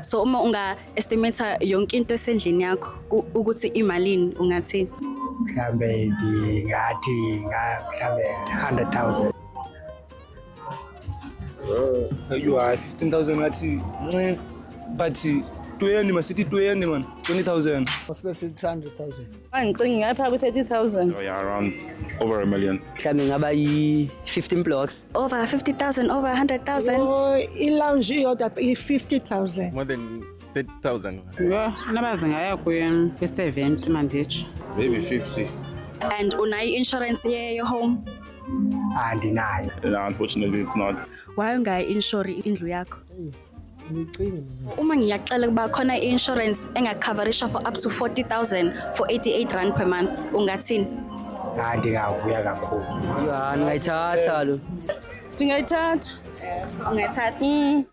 So uma unga estimate yonke into esendlini yakho ukuthi imalini, ungathini? Mhlambe ndingathi mhlambe 100,000. Yo, hayi, 15,000 ngathi ncinci, but 20, masithi 20 man, 20,000. Masibe si-300,000. Angicingi ngapha kwi-30,000. Oh, yeah, around over a million. Mhlawumbe ngaba yi-15 blocks. Over 50,000, over 100,000? Oh, i-lounge iyodwa i-50,000. More than 30,000. Yho, noba zingaya kwi-70, manditsho. Maybe 50. And unayo i-insurance ye home? Andinayo. No, unfortunately, it's not. Why ungayi-insure indlu yakho? Ngicinge. Uma ngiyacela ukuba khona i-insurance engacoverisha for up to 40,000 for R88 per month, ungathini? Ah, ndingavuya kakhulu. Ya, ndingayithatha lo. Ndingayithatha. Ungayithatha? Mm.